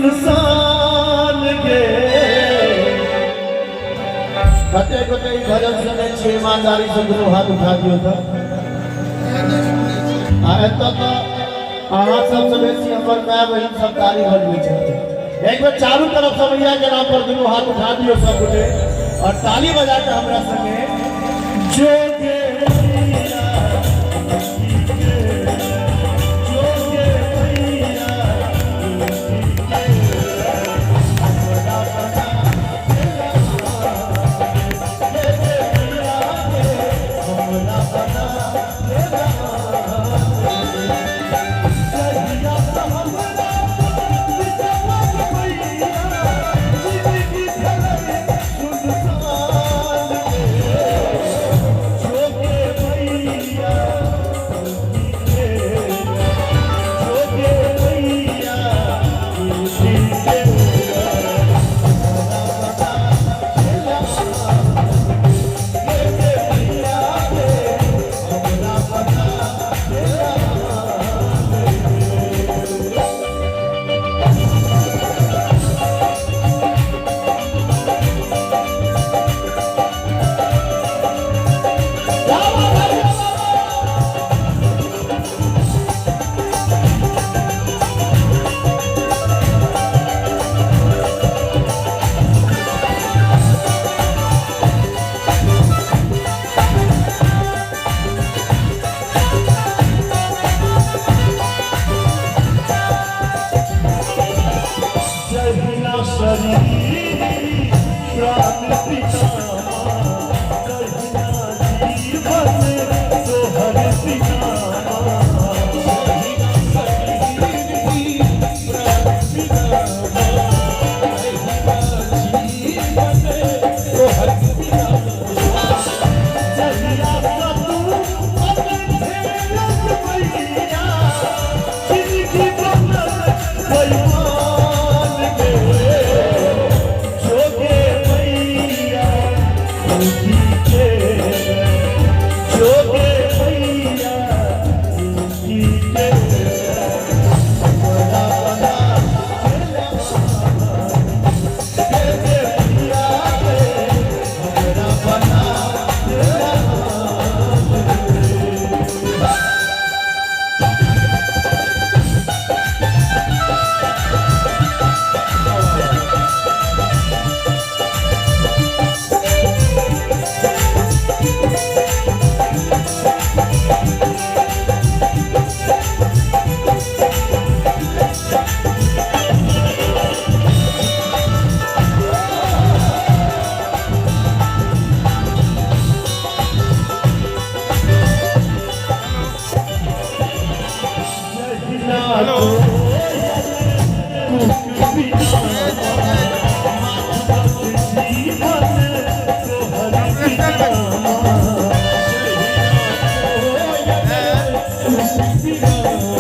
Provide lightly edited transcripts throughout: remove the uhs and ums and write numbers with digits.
सुनसान गे। कते गोटे ई भजन सुनै छियै ईमानदारी से दुनू हाथ उठा दियौ तऽ। आ एतऽ तऽ अहाँ सबसँ बेसी हमर माय बहिन सब ताली बजबै छथिन। एक बेर चारू तरफ से मैया के नाम पर दुनू हाथ उठा दियौ सब गोटे और ताली बजा के हमरा संगे जोगे मैया जोगे मैया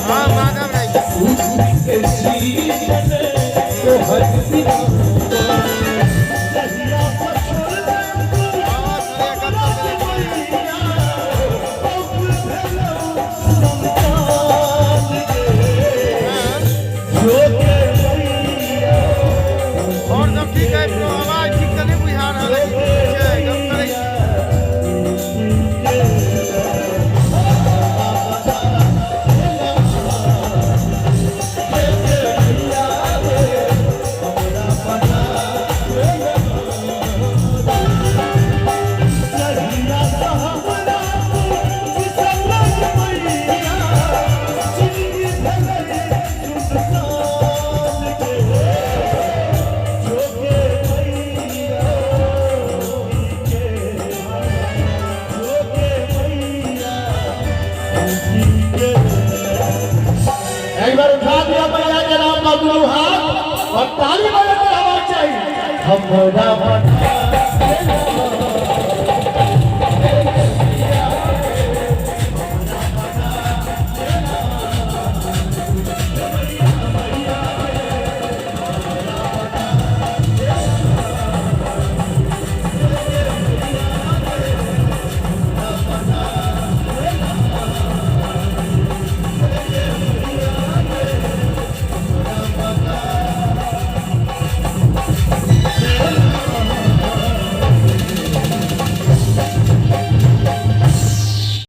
हाँ माधव राय। हाँ सूर्यकांत और सब ठीक है ब्रो? आवाज ठीक से नहीं बुझा रहल है कि छै, गप करै छी। एक बार उठा दिया मैया के नाम पर दुनू हाथ और ताली बजाते हवा चाहिए। हमरा बना